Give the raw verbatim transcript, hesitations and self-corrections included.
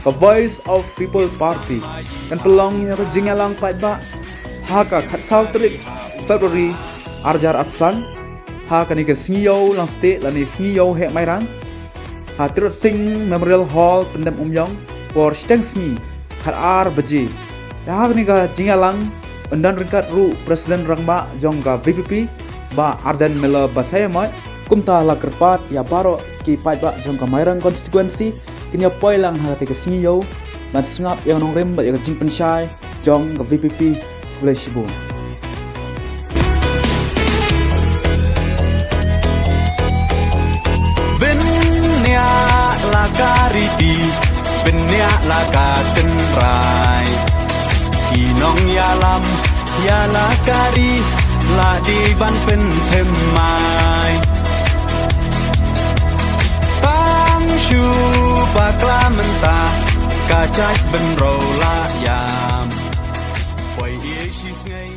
ka Voice of People Party kan pynlong ïa ka jingïalang paidbah ha ka khatsaw tarik February arjar arphew san, ha kane ka sngi ïew lang state lane sngi ïew heh Mairang, ha Tirot Sing Memorial Hall, Pyndem Umïong, por shiteng sngi, khatar baje. Ïa kane ka jingïalang yn don ryngkat ruh President Rangbah jong ka V P P, Bah Ardent Miller Basaiawmoit. Kumta la kyrpad ïa baroh ki paidbah jong ka Mairang constituency kin ïa poi lang ha kata ka sngi ïew ban sngap ïa ka nongrim bad ïa ka jingpynshai jong ka V P P. Khublei shibun. Bniah la ka riti, bniah la ka tynrai. Ki nongïalam ïa la ka ri la dei ban pynthymmai. Tang shu bakla mynta, ka jait bynriew la ïam. Poi ïa shi sngi.